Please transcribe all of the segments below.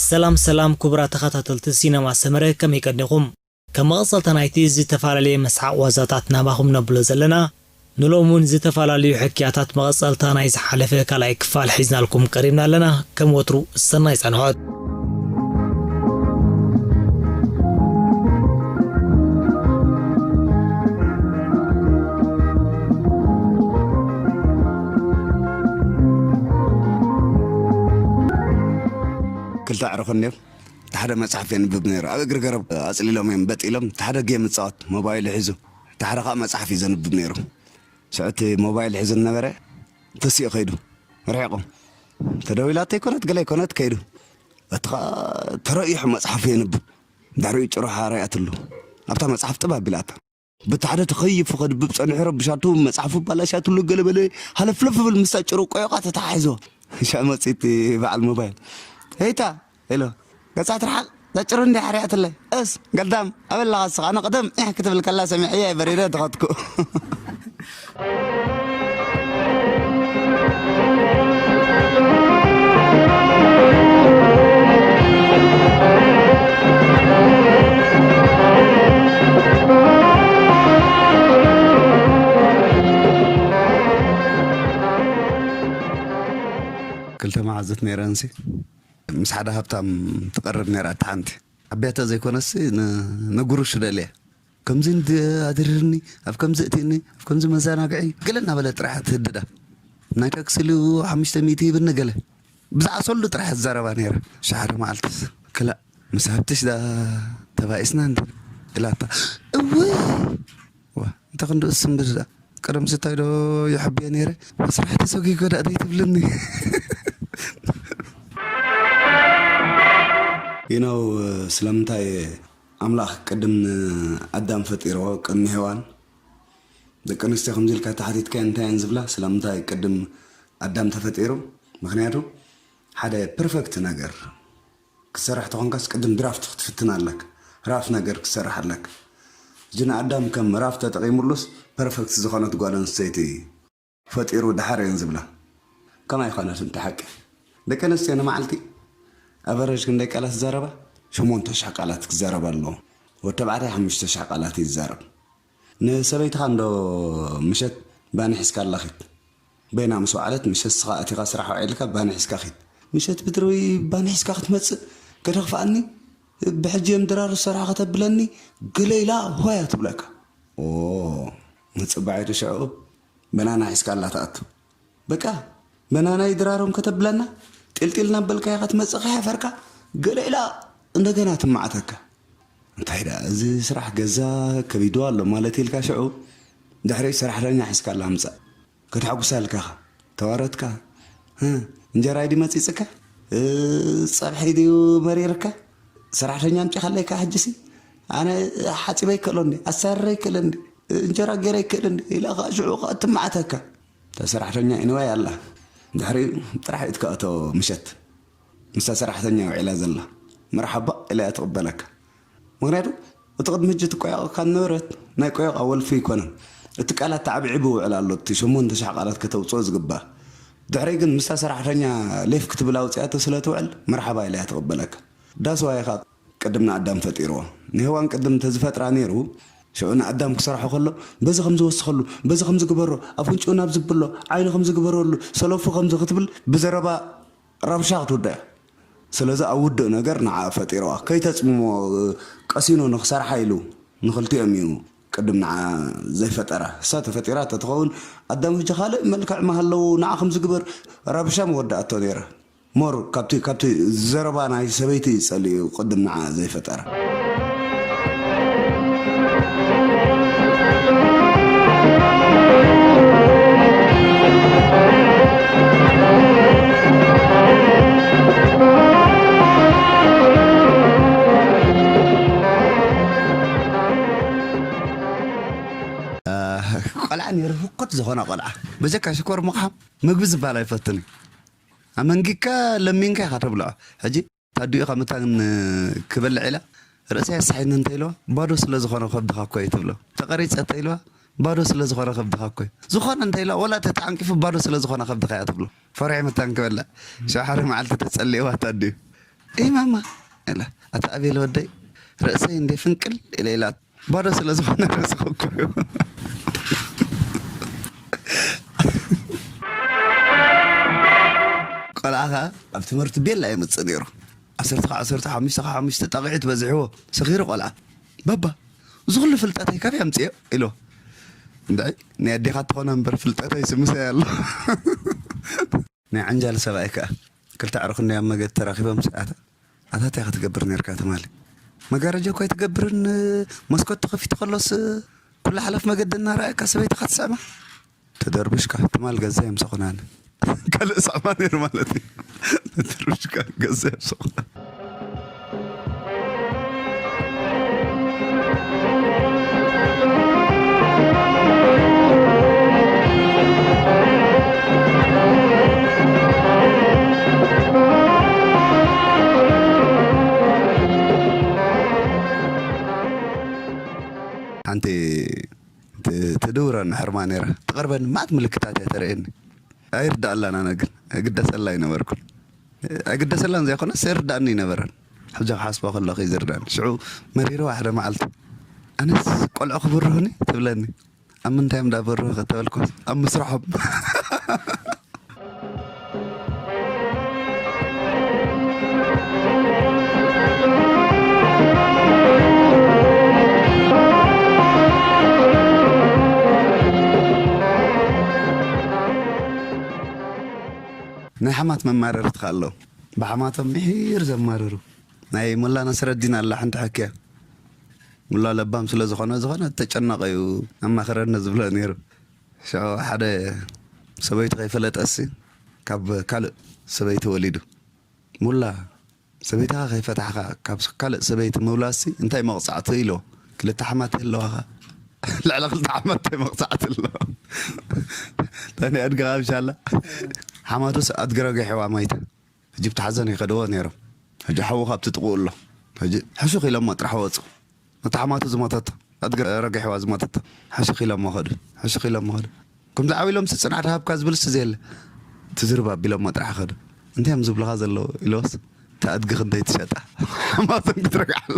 ሰላም ሰላም ክቡራት ተኸታተልቲ ሲነማ ሰመረ፣ ከመይ ቀኒኹም? ከም መቐጸልታ ናይቲ ዝተፈላለየ መስሓቕ ዋዛታት ናባኹም ነብሎ ዘለና፣ ንሎሚ እውን ዝተፈላለዩ ሕክያታት መቐጸልታ ናይ ዝሓለፈ ካልኣይ ክፋል ሒዝናልኩም ቀሪብና ኣለና። ከም ወትሩ ሰናይ ጻንሖት። ክልተ ኣዕሩኽ እንድዮም። እቲ ሓደ መጽሓፍ የንብብ ነይሩ። ኣብ እግሪ ገረብ ኣጽሊሎም እዮም በጥ ኢሎም። እቲ ሓደ ጌም ይጻወት፣ ሞባይሉ ሒዙ። እቲ ሓደ ኸኣ መጽሓፍ እዩ ዘንብብ ነይሩ። ሽዑ እቲ ሞባይል ሒዙ ዝነበረ ተሲኡ ከይዱ። ርሒቑ። ተደዊላቶ ኣይኮነት፣ ገለ ኣይኮነት፣ ከይዱ። እቲ ኸኣ ተረኢሑ መጽሓፉ የንብብ። ድሕሪኡ ጭርሖ ኣርኣያትሉ። ኣብታ መጽሓፍ ጥብ ኣቢላታ። በቲ ሓደ ተኸይፉ ከንብብ ጸኒሑ ረቢሻቱ፣ መጽሓፉ ኣባላሽያትሉ፣ ገለ በለ፣ ሃለፍለፍ ይብል፣ ምስታ ጭሩ ቆዮቓ ተተሓሒዝዎ። ሻዕ መጺኡ እቲ በዓል ሞባይል፣ "ሄይታ!" ኢሉ፣ "ገጻ ትርሓቕ፣ እዛ ጭሩ እንድያ ሓሪያትለይ። እስ፣ ገልዳም፣ ኣበይ ኣለኻ እስኻ? ኣነ ቀደም ዒሕ ክትብል ከላ ሰሚዐያ እየ በሪረ ዝኸድኩ።" ክልተ መሓዙት ነይረንሲ፣ ምስ ሓደ ሃብታም ትቐርብ ነይራ። እታ ሓንቲ ዓብያታ ዘይኮነሲ ን-፣ ነጉርሹ ደልየ። ከምዚ እንዲ ኣድርርኒ፣ ኣብ ከምዚ እትኒ፣ ኣብ ከምዚ መዘናግዒ፣ ገለ እናበለ ጥራሕ ትህድዳ። ናይ ታክሲ ኢሉ ሓሙሽተ ሚእቲ ይብኒ ገለ። ብዛዕባ ሰሉ ጥራሕ ትዛረባ ነይራ። ሸሓደ መዓልትስ፣ "ክላእ፣ ምስ ሃብትሽ ዳ ተባኢስና እንዲ?" ኢላታ። "እውይ!" ዋ፣ እንተ ክንድኡስ እምብር ደኣ፣ ቀደምሲ እንታይ ዶ ይሕብዮ ነይረ? ስራሕ ተሰጒጎ ደኣ ዘይትብልኒ። You know፣ ስለምንታይ ኣምላኽ ቅድም ንኣዳም ፈጢርዎ፣ ቅድሚ ሄዋን? ደቂ ኣንስትዮ ከምዚ ኢልካ ተሓቲትካየን እንታይ እየን ዝብላ? ስለምንታይ ቅድም ኣዳም ተፈጢሩ? ምኽንያቱ ሓደ ፐርፈክት ነገር ክትሰርሕ ተኾንካስ ቅድም ድራፍት ክትፍትን ኣለካ። ራፍ ነገር ክትሰርሕ ኣለካ። ሕጂ ንኣዳም ከም ራፍ ተጠቒሙሉስ ፐርፈክት ዝኾነት ጓል ኣንስተይቲ ፈጢሩ ደሓር እየን ዝብላ። ከምኣ ኣይኮነትን እቲ ሓቂ። ደቂ ኣንስትዮ ንመዓልቲ ኣቨረጅ ክንደይ ቃላት ዝዛረባ? ሸሞንተ ሽሕ ቃላት ክዛረባ ኣለዎ። ወዲ ተባዕታይ ሓሙሽተ ሽሕ ቃላት እዩ ዝዛረብ። ንሰበይትኻ እንዶ ምሸት ባኒ ሒዝካ ኣላ ኺድ። በይና ምስ ወዓለት ምሸት ስኻ ኣቲኻ ስራሕ ውዒልካ ባኒ ሒዝካ ኺድ። ምሸት ብድርበይ ባኒ ሒዝካ ክትመጽእ ከተኽፍኣኒ፣ ብሕጂ እዮም ድራር ዝሰርሑ ከተብለኒ፣ ገለ ኢላ ሆያ ትብለካ። ኦ፣ መጸባዒቱ ሽዑ በናና ሒዝካ ኣላ ትኣቱ። በቃ በናና ይድራሮም ከተብለና፣ ጢልጢል እናበልካ ኢኻ ትመጽእ ከይሓፈርካ፣ ገለ ኢላ እንደገና ትመዓተካ። እንታይ ደኣ እዚ ስራሕ ገዛ ከቢድዋ ኣሎ ማለት ኢልካ ሽዑ ድሕሪ ሰራሕተኛ ሒዝካ ኣላ ምጻእ። ከተሐጉሳ ኢልካ ኢኻ። ተዋረድካ። ህ፣ እንጀራ ድዩ መጺጽካ? እ፣ ጸብሒ ድዩ መሪርካ? ሰራሕተኛ ኣምጺኻለይካ ሕጂሲ? ኣነ ሓጺበ ይክእሎ እንዴ? ኣሳርረ ይክእል እንዴ? እንጀራ ገይረ ይክእል እንዴ? ኢላ ኸኣ ሽዑ ኸኣ ትመዓተካ። እታ ሰራሕተኛ ኢንዋይ ኣላ። ድሕሪኡ ጥራሕ ኢትካ እቶ ምሸት። ምስታ ሰራሕተኛ ውዒላ ዘላ። መርሓባ ኢላ እያ ትቕበለካ። ምኽንያቱ፣ እቲ ቅድሚ ሕጂ ትቆያየቐካ ዝነበረት ናይ ቆየቓ ወልፊ ኣይኮነን። እቲ ቃላት ተዓብዒቡ ይውዕል ኣሎ፣ እቲ ሸሞንተ ሽሕ ቃላት ከተውጽኦ ዝግባእ። ድሕሪ ግን ምስታ ሰራሕተኛ ሌፍ ክትብል ኣውጺኣቶ ስለ ትውዕል፣ መርሓባ ኢላ እያ ትቕበለካ። ዳስ ዋይ ኸኣ ቅድም ንኣዳም ፈጢርዎ። ንሄዋን ቅድም እንተዝፈጥራ ነይሩ፣ ሽዑ ንኣዳም ክሰርሖ ከሎ፣ በዚ ከም ዝወስኸሉ፣ በዚ ከም ዝግበሮ፣ ኣፍንጭኡ ናብ ዝብሎ፣ ዓይኑ ከም ዝግበረሉ፣ ሰለፉ ከምዚ ክትብል ብዘረባ ረብሻ ክትውዳእ እያ። ስለዚ ኣብ ውዱእ ነገር ንዓ ፈጢርዋ። ከይተጽምሞ ቀሲኑ ንኽሰርሓ ኢሉ ንኽልቲኦም እዩ ቅድም ንዓ ዘይፈጠራ። እሳ ተፈጢራ ተትኸውን ኣዳም ሕጂ ካልእ መልክዕ ምሃለዉ ንዓ ከምዚ ግበር ረብሻ ምወዳእቶ ነይራ። ሞር ካብቲ ካብቲ ዘረባ ናይ ሰበይቲ እዩ ጸሊኡ ቅድም ንዓ ዘይፈጠራ። ቆልዓ ነይሩ ህኮት ዝኾነ ቆልዓ በጀካ ሽኮር ምቕሓም ምግቢ ዝበሃል ኣይፈትን እዩ። ኣመንጊካ ለሚንካ ኢኻ ተብልዖ። ሕጂ ታዲኡ ኢኻ መታን ክበልዕ ኢላ ርእሰይ ኣሳሒኒ እንተ ኢልዋ ባዶ ስለ ዝኾነ ከብድኻ እኮ እዩ ትብሎ። ተቐሪጸ እንተ ኢልዋ ባዶ ስለ ዝኾነ ከብድኻ እኮ እዩ። ዝኾነ እንተ ኢልዋ ወላ ተተዓንቂፉ ባዶ ስለ ዝኾነ ከብድኻ እያ ትብሎ። ፈሪሑ መታን ክበልዕ ሸሓሪ መዓልቲ ተጸሊእዋ ታዲኡ "እይ ማማ" ኢላ፣ "ኣታ ኣቤል ወደይ፣ ርእሰይ እንዴ ፍንቅል" ኢለ ኢላ፣ ባዶ ስለ ዝኾነ ርእሲ ክኩር እዩ። ቆልዓ ኸዓ ኣብ ትምህርቲ ቤላ የምጽእ ነይሩ። ዓሰርተ ካብ ዓሰርተ፣ ሓሙሽተ ካብ ሓሙሽተ ጠቒዑ ትበዝሕዎ፣ ሰኺሩ ቆልዓ። "ባባ፣ እዚ ኩሉ ፍልጠተይ ካበይ ኣምጽዮ?" ኢሎ። "እንድዒ፣ ናይ ኣዴኻ ትኾነ እምበር ፍልጠተይ ስምሰይ ኣሎ።" ናይ ዓንጃል ሰብኣይ ከኣ፣ ክልተ ኣዕሩኽ እንድያ ኣብ መገዲ ተራኺቦም፣ ኣታ፣ ኣታ እንታይ ኢኻ ትገብር ነርካ ትማሊ? መጋረጃ እኮ ኣይትገብርን፣ መስኮት ተኸፊቱ ከሎስ፣ ኩሉ ሓላፍ መገዲ እናረኣየካ ሰበይትኻ ትስዕማ? ተደርቡሽካ፣ ትማል ገዛ እዮም ሰኹናኒ። ካልእ ሳዕማ ነይሩ ማለት እዩ። ተደርቡሽካ፣ ገዛ እዮም ሰኹናኒ። ሓንቲ ት-፣ ትድውረኒ ሕርማ ነይራ። ትቐርበኒ፣ መዓት ምልክታት እያ ተርእየኒ። ኣይርዳኣላን ኣነ ግን፣ ኣይግደሰላ ኣይነበርኩን። ኣይግደሰላን ዘይኮነስ፣ ኣይርዳኣኒ ኣይነበረን። ሕጂ ክሓስቦ ከለኹ እዩ ዝርዳእኒ። ሽዑ መሪርዋ ሓደ መዓልቲ። "ኣነስ ቆልዑ ክብርሁኒ?" ትብለኒ። "ኣብ ምንታይ እዮም እንዳበርሁኸ?" ተበልኩ። "ኣብ ምስርሖም።" ናይ ሓማት መማረርቲ ከ ኣለዉ። ብሓማቶም ምሒር ዘማርሩ። ናይ ሞላ ነስረዲን ኣላ ሓንቲ ሓኪያ። ሞላ ለባም ስለ ዝኾነ፣ ዝኾነ ተጨነቐ እዩ ኣማኽረኒ ዝብሎ ነይሩ። ሽዑ ሓደ ሰበይቱ ከይፈለጠሲ ካብ ካልእ ሰበይቲ ወሊዱ። "ሞላ፣ ሰበይትኻ ከይፈታሕካ ካብ ካልእ ሰበይቲ ምውላድሲ እንታይ መቕጻዕቲ?" ኢልዎ። "ክልተ ሓማት ኣለዋኻ?" "ልዕሊ ክልተ ሓማት እንታይ መቕጻዕቲ ኣለዎ?" "ታኒ ኣድግኻ ብሻላ?" ሓማቱስ ኣድጊ ረጊሕዋ ማይታ። ሕጂ ብቲ ሓዘን ይኸድዎ ነይሮም። ሕጂ ሓዉ ካብቲ ጥቕኡ ኣሎ። ሕጂ ሕሹኽ ኢሎሞ ጥራሕ ወጹ። ነታ ሓማቱ ዝሞተቶ፣ ኣድጊ ረጊሕዋ ዝሞተቶ፣ ሕሹኽ ኢሎሞ ኸዱ። ሕሹኽ ኢሎሞ ኸዱ። ከምዚ ዓው ኢሎምሲ ጽንዓት ሃብካ ዝብልሲ ዘየለ። ትዝርብ ኣቢሎሞ ጥራሕ ኸዱ። እንታይ እዮም ዝብሉኻ ዘለዉ ኢሎስ፣ እቲ ኣድጊ ክንደይ ትሸጣ? ሓማቶም ክትረግዓሉ።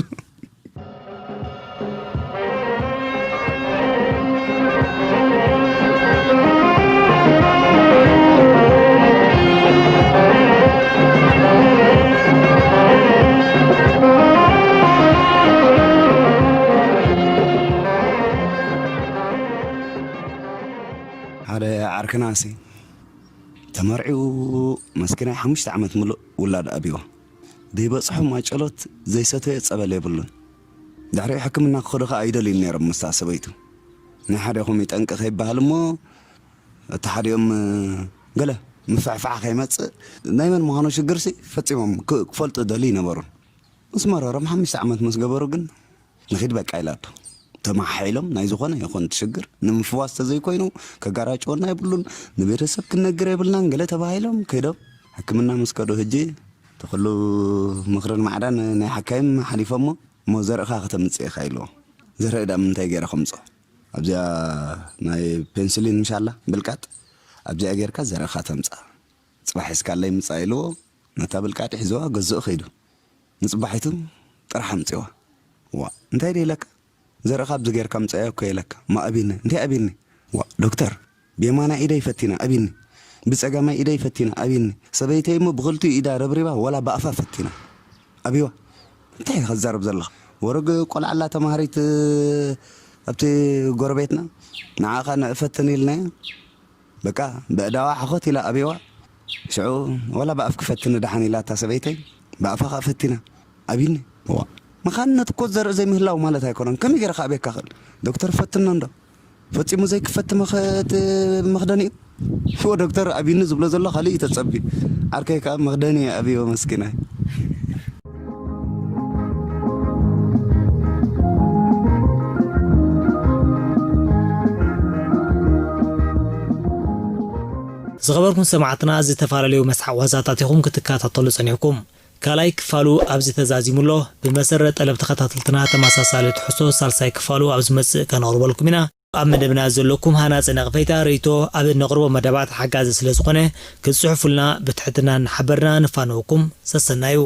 ሓደ ዓርክናሲ ተመርዒዉ መስኪናይ ሓሙሽተ ዓመት ምሉእ ውላድ ኣብይዋ። ዘይበጽሖ ማጨሎት ዘይሰተዮ ጸበል የብሉን። ድሕሪ ሕክምና ክኸዱ ኸኣ ኣይደልዩን ነይሮም ምስታ ሰበይቱ። ናይ ሓዲኹም ይጠንቂ ከይበሃል እሞ፣ እቲ ሓዲኦም ገለ ምፍሕፋሕ ከይመጽእ፣ ናይ መን ምዃኑ ሽግርሲ ፈጺሞም ክ-፣ ክፈልጡ ደልዩ ኣይነበሩን። ምስ መረሮም ሓሙሽተ ዓመት ምስ ገበሩ ግን፣ "ንኺድ በቃ" ኢላቶ። ተመሓሒሎም ናይ ዝኾነ ይኹን እቲ ሽግር ንምፍዋስ ተዘይኮይኑ፣ ከጋራጭወና የብሉን፣ ንቤተሰብ ክንነግር የብልናን ገለ ተባሂሎም ከይዶም ሕክምና ምስ ከዱ፣ ሕጂ እቲ ኩሉ ምኽርን ማዕዳን ናይ ሓካይም ሓሊፎሞ፣ "እሞ ዘርእኻ ከተምጽእ ኢኻ" ኢልዎ። ዘርኢ ደኣ ምንታይ ገይረ ከምጽኦ? ኣብዚኣ ናይ ፔንስሊን ምሻላ ብልቃጥ፣ ኣብዚኣ ጌርካ ዘርእኻ ተምጽኣ። ጽባሕ ሒዝካለይ ምጻእ ኢልዎ፣ ነታ ብልቃጥ ሒዝዋ ገዝኡ ከይዱ። ንጽባሒቱ ጥራሕ ኣምጺዋ። "ዋ፣ እንታይ ደይ ኢለካ? ዘርእኻ ኣብዚ ጌርካ ምጻእዮ እኮ" ኢለካ። "እሞ ኣቢኒ?" "እንታይ ኣቢኒ?" "ዋ፣ ዶክተር፣ ብየማናይ ኢደይ ፈቲና፣ ኣቢኒ። ብጸጋማይ ኢደይ ፈቲና፣ ኣቢኒ። ሰበይተይ እሞ ብኽልቲኡ ኢዳ ረብሪባ፣ ወላ ብኣፋ ፈቲና፣ ኣብይዋ። እንታይ ኢኻ ትዛረብ ዘለኻ?" ወረግ ቆልዓ ኣላ ተማሃሪት ኣብቲ ጎረቤትና፣ ንዓኻ ንእፈትን ኢልናያ። በቃ ብእዳዋ ሓኾት ኢላ ኣብዋ። ሽዑ "ወላ ብኣፍኪ ፈትኒ ደሓን" ኢላ እታ ሰበይተይ፣ ብኣፋ ኸኣ ፈቲና። ኣቢኒ። ዋ፣ መኻንነት እኮ ዘርኢ ዘይምህላው ማለት ኣይኮነን። ከመይ ገይረ ክኣብየካ ክእል? ዶክተር ፈትኖ እንዶ። ፈጺሙ ዘይክፈቲ መኸ-፣ እቲ መኽደኒኡ? ሽዎ ዶክተር ኣቢኒ ዝብሎ ዘሎ ካልእ እዩ ተጸቢ። ዓርከይ ከኣ መኽደኒ ኣብዮ መስኪናይ። ዝኸበርኩም ሰማዕትና፣ ዝተፈላለዩ መስሓቕ ዋዛታት ኢኹም ክትከታተሉ ጸኒሕኩም። ካልኣይ ክፋሉ ኣብዚ ተዛዚሙ ኣሎ። ብመሰረት ጠለብ ተኸታተልትና፣ ተመሳሳሊ ትሕዝቶ ሳልሳይ ክፋሉ ኣብ ዝመጽእ ከነቕርበልኩም ኢና። ኣብ መደብና ዘለኩም ሃናጺ ነቕፌታ፣ ርእይቶ ኣብ እነቕርቦ መደባት ሓጋዚ ስለ ዝኾነ፣ ክትጽሕፉልና ብትሕትና እናሓበርና ንፋነወኩም። ሰሰናዩ።